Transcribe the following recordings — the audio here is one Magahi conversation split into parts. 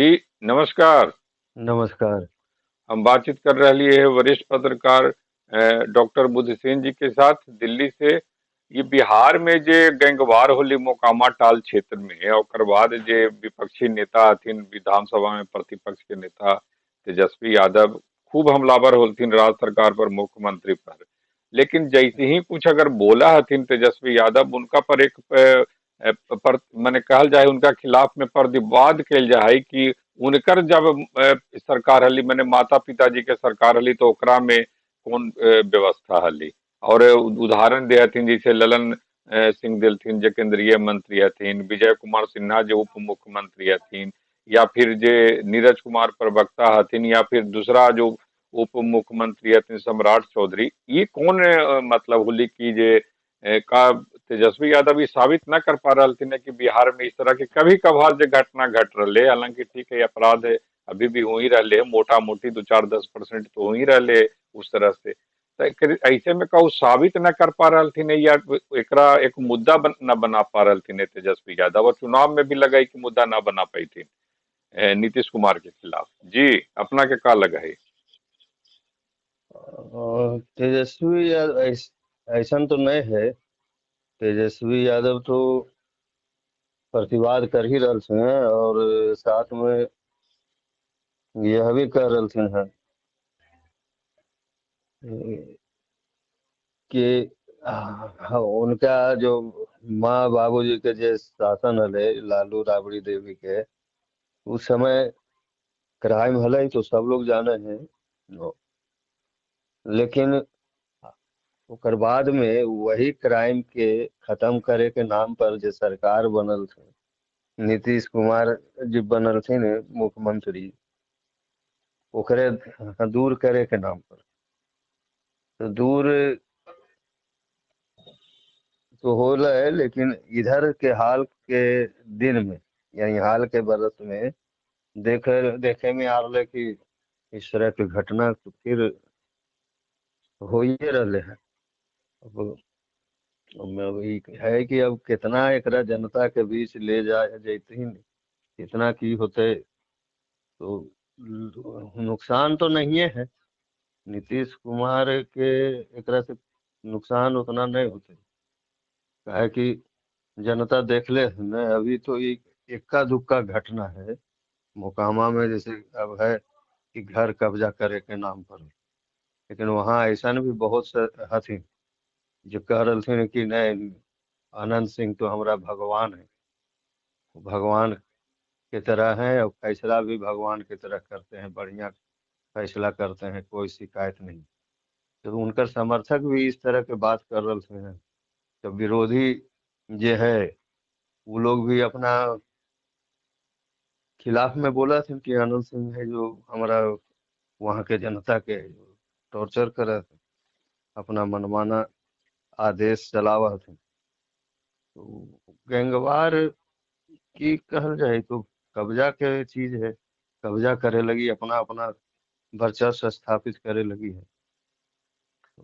जी नमस्कार। नमस्कार। हम बातचीत कर रहे है वरिष्ठ पत्रकार डॉक्टर बुद्धसेन जी के साथ दिल्ली से। ये बिहार में जे गैंगवार होली मोकामा टाल क्षेत्र में, और बाद जे विपक्षी नेता हथिन विधानसभा में प्रतिपक्ष के नेता तेजस्वी यादव खूब हमलावर होलथिन राज्य सरकार पर, मुख्यमंत्री पर। लेकिन जैसे ही कुछ अगर बोला हथिन तेजस्वी यादव, उनका पर एक पर माने कहल जाए उनका खिलाफ में प्रतिवाद कल जाए कि उनकर जब सरकार हली माने माता पिताजी के सरकार हली तो ओकरा में कौन व्यवस्था हली। और उदाहरण दे हथिन जैसे ललन सिंह दिलथिन जे केंद्रीय मंत्री हथिन, विजय कुमार सिन्हा जो उप मुख्यमंत्री हथिन, या फिर जे नीरज कुमार प्रवक्ता हथिन, या फिर दूसरा जो उप मुख्यमंत्री हथिन सम्राट चौधरी। ये कौन मतलब होली की जे का तेजस्वी यादव ये साबित न कर पा रहा हथिन कि बिहार में इस तरह के कभी कभार जो घटना घट रहे, हालांकि ठीक है अपराध है अभी भी हो ही रहे, मोटा मोटी 2-4-10% तो हो ही रहे उस तरह से। तो ऐसे में कहू साबित न कर पा रहा थी या एकरा एक मुद्दा न बना पा रहा थी तेजस्वी यादव, और चुनाव में भी लगा कि मुद्दा न बना पाई थी नीतीश कुमार के खिलाफ। जी अपना के का लगा है? तेजस्वी यादव ऐसा तो नहीं है। तेजस्वी यादव तो प्रतिवाद कर ही रहे हैं और साथ में यह भी कर रहे हैं कि उनका जो माँ बाबूजी के जो शासन हले लालू राबड़ी देवी के, उस समय क्राइम हले तो सब लोग जाने हैं, लेकिन ओकर बाद में वही क्राइम के खत्म करे के नाम पर जो सरकार बनल थे, नीतीश कुमार जी बनल थे मुख्यमंत्री, ओकरे दूर करे के नाम पर तो दूर तो हो रहा है। लेकिन इधर के हाल के दिन में यानी हाल के बरस में देखे में आ रहा है कि इस तरह की घटना तो फिर हो ही रहे हैं। अब है कि अब कितना एकरा जनता के बीच ले जा जैतीन, कितना की होते तो नुकसान तो नहीं है नीतीश कुमार के, एकरा से नुकसान उतना नहीं होते, काहे कि जनता देख ले न। अभी तो एक इक्का दुक्का घटना है मोकामा में, जैसे अब है कि घर कब्जा करे के नाम पर, लेकिन वहाँ ऐसा भी बहुत से हथिन जो कह रहे थे कि नहीं आनंद सिंह तो हमारा भगवान है, भगवान के तरह है और फैसला भी भगवान की तरह करते हैं, बढ़िया फैसला करते हैं, कोई शिकायत नहीं। तो उनका समर्थक भी इस तरह के बात कर रहे थे, तो विरोधी जो है वो लोग भी अपना खिलाफ में बोला थे कि आनंद सिंह है जो हमारा वहाँ के जनता के टॉर्चर कर रहे थे, अपना मनमाना आदेश चलावा थे। तो गैंगवार की कहल जाए तो कब्जा के चीज है, कब्जा करे लगी, अपना अपना वर्चस्व स्थापित करे लगी है।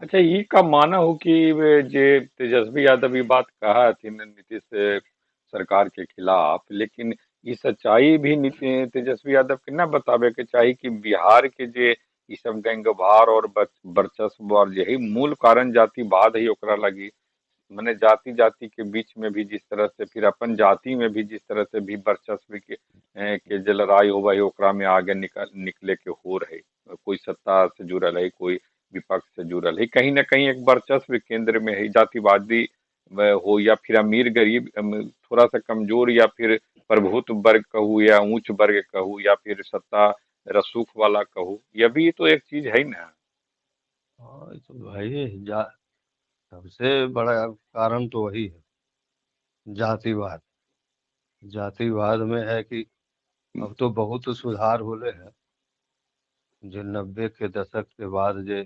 अच्छा, ये का माना हो कि जे तेजस्वी यादव ये बात कहा थी नीतीश सरकार के खिलाफ, लेकिन ये सच्चाई भी तेजस्वी यादव के ना बतावे के चाहिए कि बिहार के जे ये सब गैंगवार और वर्चस्व और यही मूल कारण जातिवाद है ओकरा लगी, माने जाति जाति के बीच में भी जिस तरह से, फिर अपन जाति में भी जिस तरह से भी वर्चस्व के जे लड़ाई हो वही ओकरा में आगे निकले के हो रहे, कोई सत्ता से जुड़ल है, कोई विपक्ष से जुड़ल है, कहीं ना कहीं एक वर्चस्व केंद्र में है, जातिवादी हो या फिर अमीर गरीब थोड़ा सा कमजोर या फिर प्रभुत्व वर्ग कहू या ऊंच वर्ग कहू या फिर सत्ता रसूख वाला कहू, यह भी तो एक चीज है ना। हाँ तो भाई सबसे बड़ा कारण तो वही है जातिवाद। जातिवाद में है कि अब तो बहुत सुधार होले है, जो 90 के दशक के बाद जे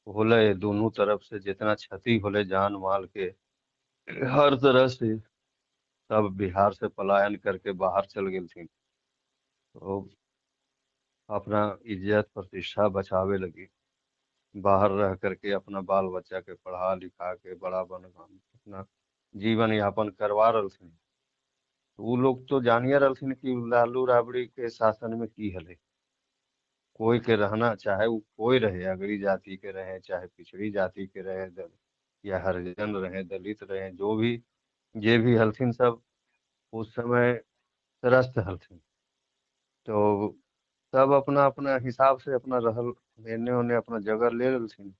होले दोनों तरफ से जितना क्षति होले जान माल के हर तरह से, सब बिहार से पलायन करके बाहर चल गए थी, तो अपना इज्जत प्रतिष्ठा बचावे लगी बाहर रह करके अपना बाल बच्चा के पढ़ा लिखा के बड़ा बन अपना जीवन यापन करवा रहे थे। तो उ लोग तो जानिए रहलथिन कि लालू राबड़ी के शासन में की हले। कोई के रहना, चाहे वो कोई रहे, अगड़ी जाति के रहे, चाहे पिछड़ी जाति के रहे, या हरिजन रहे, दलित रहे, जो भी जे भी हलथिन सब उस समय त्रस्त हलथिन। तो सब अपना अपना हिसाब से अपना रहल, एने ओने अपना जगह ले लेलथिन।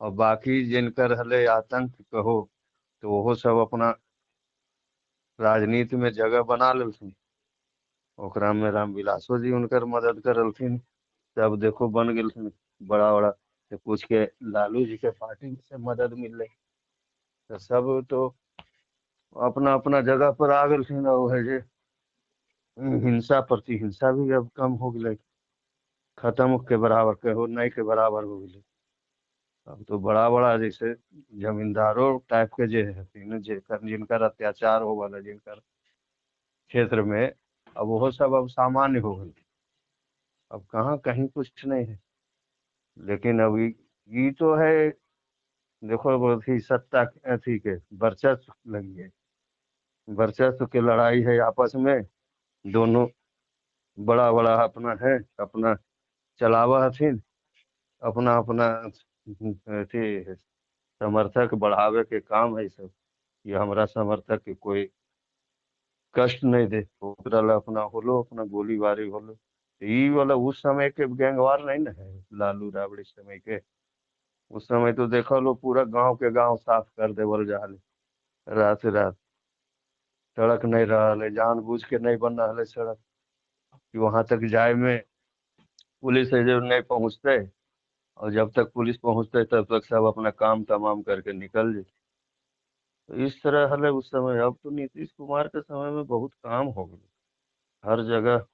और बाकी जिनकर हले आतंक कहो तो वो सब अपना राजनीति में जगह बना लेलथिन। ओकरा में रामविलासो जी उनकर मदद करलथिन, तब देखो बन गेलथिन बड़ा बड़ा। तो कुछ के लालू जी के पार्टी से मदद मिलले, तो सब तो अपना अपना जगह पर आ गेलथिन। और है जे हिंसा प्रति हिंसा भी अब कम हो गई, खत्म के बराबर कहो नहीं के बराबर हो गई। अब तो बड़ा बड़ा जैसे जमींदारों टाइप के जे हथिन, जेकर जिनकर अत्याचार हो वाला जिनकर क्षेत्र में, अब वो सब अब सामान्य हो गई। अब कहाँ कहीं कुछ नहीं है। लेकिन अभी ये तो है, देखो अथी सत्ता अथी के वर्चस्व लगी है, वर्चस्व के लड़ाई है आपस में। दोनों बड़ा बड़ा अपना है, अपना चलावा हथिन, अपना अपना अथी समर्थक बढ़ावे के काम है सब। ये हमरा समर्थक के कोई कष्ट नहीं दे, ओकरा ला अपना होलो, अपना गोलीबारी होलो। ई वाला उस समय के गैंगवार नहीं ना है लालू राबड़ी समय के। उस समय तो देखा लो पूरा गांव के गांव साफ कर देवल जाले, रात रात सड़क नहीं रहा है, जानबूझ के नहीं बन रहा है सड़क कि वहां तक जाए में पुलिस है जो नहीं पहुंचते, और जब तक पुलिस पहुंचते तब तक सब अपना काम तमाम करके निकल जाते। तो इस तरह हले उस समय। अब तो नीतीश कुमार के समय में बहुत काम हो गया, हर जगह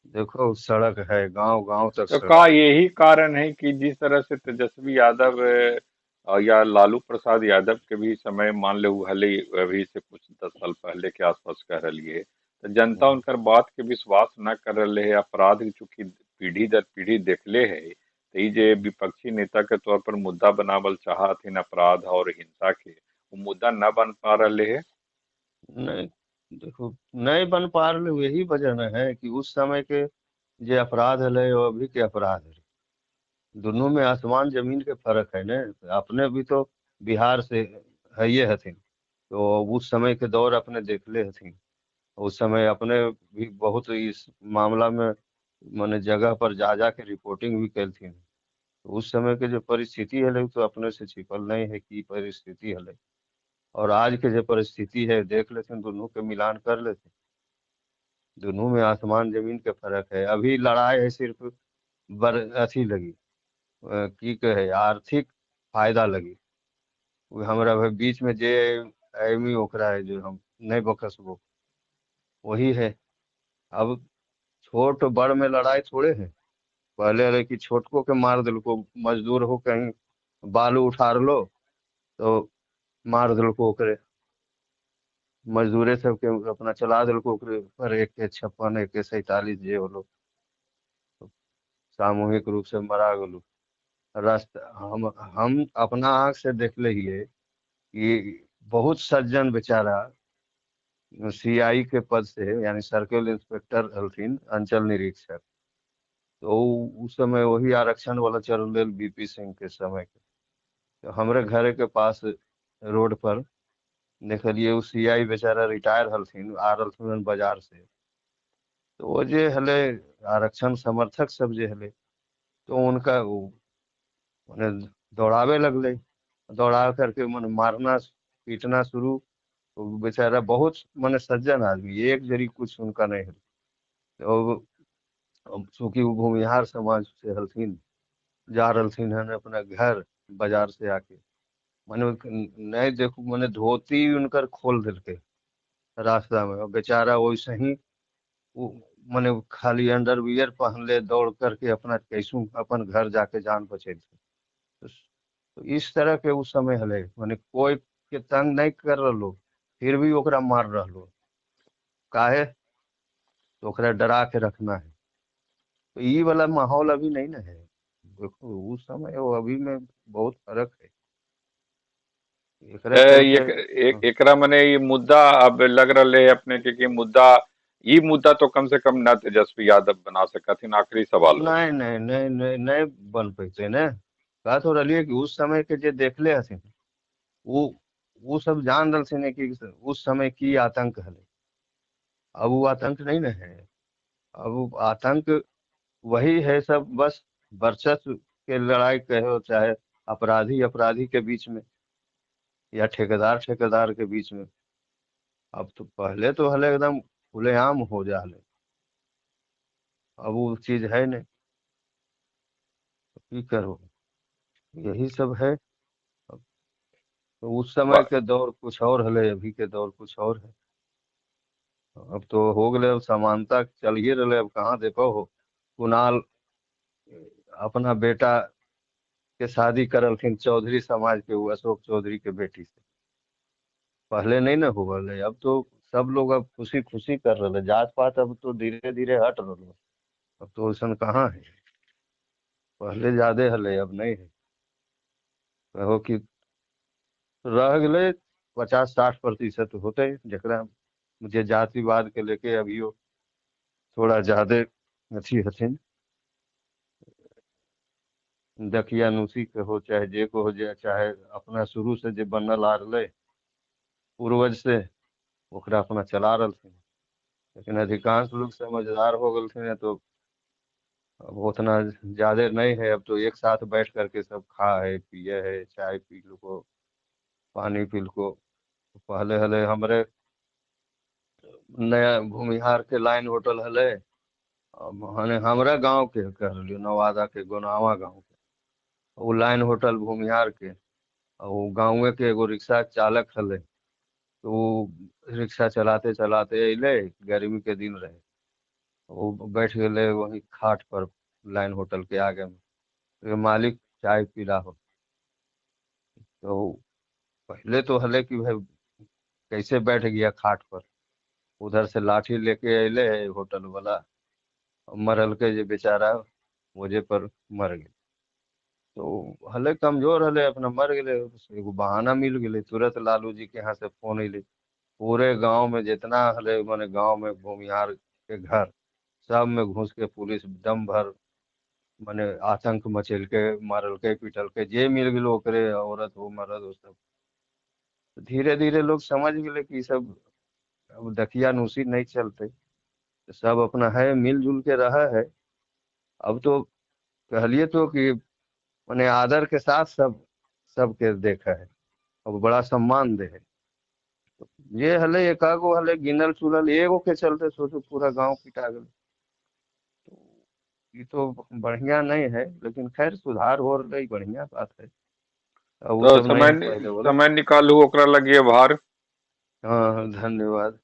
देखो सड़क है, गांव गांव तक तो सड़क का है। यही कारण है कि जिस तरह से तेजस्वी यादव या लालू प्रसाद यादव के भी समय मान ले हले अभी से कुछ 10 साल पहले के आसपास कह रही है, तो जनता हम्म। उनकर बात के विश्वास न कर रहे है। अपराध चूंकि पीढ़ी दर पीढ़ी देखले है, तो ई जे विपक्षी नेता के तौर पर मुद्दा बनावल चाहथिन अपराध और हिंसा के, वो मुद्दा न बन पा रहे है। नहीं, देखो नहीं बन पा रहे, यही वजह न है कि उस समय के जे अपराध हले और अभी के अपराध हले, दोनों में आसमान जमीन के फर्क है ने। अपने भी तो बिहार से है ये हथिन, तो उस समय के दौर अपने देखले हथिन। उस समय अपने भी बहुत इस मामला में माने जगह पर जा जा के रिपोर्टिंग भी कैलथिन। तो उस समय के जो परिस्थिति हले तो अपने से छिपल नहीं है कि परिस्थिति हले, और आज के जो परिस्थिति है देख लेथिन, दोनों के मिलान कर लेथिन, दोनों में आसमान जमीन के फर्क है। अभी लड़ाई है सिर्फ बर अथी लगी, की कहे आर्थिक फायदा लगी। उ हमरा भाई बीच में जे एमी ओकरा है जो हम नहीं बकसबो, वही है। अब छोट बड़ में लड़ाई थोड़े है। पहले रहे कि छोटको के मार दिलको, मजदूर हो कहीं बालू उठा लो तो मार दिलको ओकरे, मजदूरे सबके अपना चला दिलको ओकरे पर 1 के 56 1 के 47 जे होलो, सामूहिक रूप से मरा गेलो। रास्ता हम अपना आंख से देखले हिये कि बहुत सज्जन बेचारा सीआई के पद से, यानी सर्किल इंस्पेक्टर हलथिन, अंचल निरीक्षक, तो उस समय वही आरक्षण वाला चल बीपी सिंह के समय के। तो हमरे घरे के पास रोड पर देखलिए उ सीआई बेचारा रिटायर हलथिन, आ रहलथिन बाजार से, तो वो जे हले आरक्षण समर्थक सब जे हले, तो उनका वो मने दौड़ावे लगले, दौड़ा करके मने मारना पीटना शुरू। तो बेचारा बहुत मने सज्जन आदमी, एक जरी कुछ उनका नहीं हले। तो अब चूंकि वो भूमिहार समाज से हलथिन, जा रहलथिन हन अपना घर बाजार से आके, मने नहीं देखू मने धोती उनकर खोल देलकै रास्ता में, और बेचारा वैसे ही वो मने खाली अंडरवियर पहनले दौड़ करके अपना कैसू अपन घर जाके जान बचेलथिन। तो इस तरह के उस समय हले, मने कोई के तंग नहीं कर रहलो, फिर भी ओकरा मार रहलो, काहे तो ओकरा डरा के रखना है। तो ये वाला माहौल अभी नहीं ना है। देखो उस समय और अभी में बहुत फर्क है। एकरा चलते। एक एक एकरा मने ई मुद्दा अब लग रहले है अपने के कि मुद्दा, ई मुद्दा तो कम से कम न तेजस्वी यादव बना सकथिन, आखिरी सवाल हो। नहीं नहीं नहीं नहीं नहीं बन पैते ने। बात हो रही है कि उस समय के जे देखले हथिन वो सब जान रहलथिन कि उस समय की आतंक हले। अब वो आतंक नहीं न है, अब वो आतंक वही है सब, बस वर्चस्व के लड़ाई कहो, चाहे अपराधी अपराधी के बीच में या ठेकेदार ठेकेदार के बीच में। अब तो पहले तो हले एकदम खुलेआम हो जा हले, अब वो चीज है नहीं, की करो, यही सब है। अब तो उस समय के दौर कुछ और हले, अभी के दौर कुछ और है। अब तो हो गए, अब समानता चल ही रहे, अब कहाँ देखो हो। कुणाल अपना बेटा के शादी करलखिन चौधरी समाज के, वो अशोक चौधरी के बेटी से, पहले नहीं ना हो रहे। अब तो सब लोग अब खुशी खुशी कर रहे, जात पात अब तो धीरे धीरे हट रहा, अब तो ऐसा कहाँ है, पहले ज्यादा हले अब नहीं है। कहो कि रह गए 50-60% होते जकरा मुझे जातिवाद के लेके अभियो थोड़ा ज्यादा अथी हथिन, दकियानुसी के हो चाहे जे को हो जाए, चाहे अपना शुरू से जे बनल आ रहे पूर्वज से ओकरा अपना चला रहे। लेकिन अधिकांश लोग समझदार हो गए तो अब उतना ज्यादा नहीं है। अब तो एक साथ बैठ करके सब खा है पिए है, चाय पी लो को पानी पी को। पहले हले हमरे नया भूमिहार के लाइन होटल हले, हमारा गांव के कह रही नवादा के गोनावा गांव के वो लाइन होटल भूमिहार के, और वो गाँवे के एगो रिक्शा चालक हले, तो वो रिक्शा चलाते चलाते अले, गर्मी के दिन रहे, वो बैठ गए वही खाट पर लाइन होटल के आगे में, तो मालिक चाय पिला हो। तो पहले तो हले कि भाई कैसे बैठ गया खाट पर, उधर से लाठी लेके अले होटल वाला, मरल के जो बेचारा मुझे पर मर गए। तो हले कमजोर हले अपना मर गए, एगो बहाना मिल गए। तुरंत लालू जी के यहाँ से फोन अले, पूरे गांव में जितना हले माने गांव में भूमिहार के घर सब में घुस के पुलिस दम भर माने आतंक मचेल के मारल के पीटल के, जे मिल गए ओकरे औरत हो मर्द हो सब। धीरे धीरे लोग समझ गए कि सब अब दकियानुसी नहीं चलते, सब अपना है मिलजुल के रहा है। अब तो कहलिए तो कि माने आदर के साथ सब सबके देखा है, अब बड़ा सम्मान दे है। तो ये हले एकागो हले गिनल चुनल एगो के चलते सोचो पूरा गांव पिटा गए, तो ये तो बढ़िया नहीं है, लेकिन खैर सुधार हो रही, बढ़िया बात है। अब वो तो सब नहीं समय है पहले वाला। समय निकालू ओकरा लगी आभार। हाँ धन्यवाद।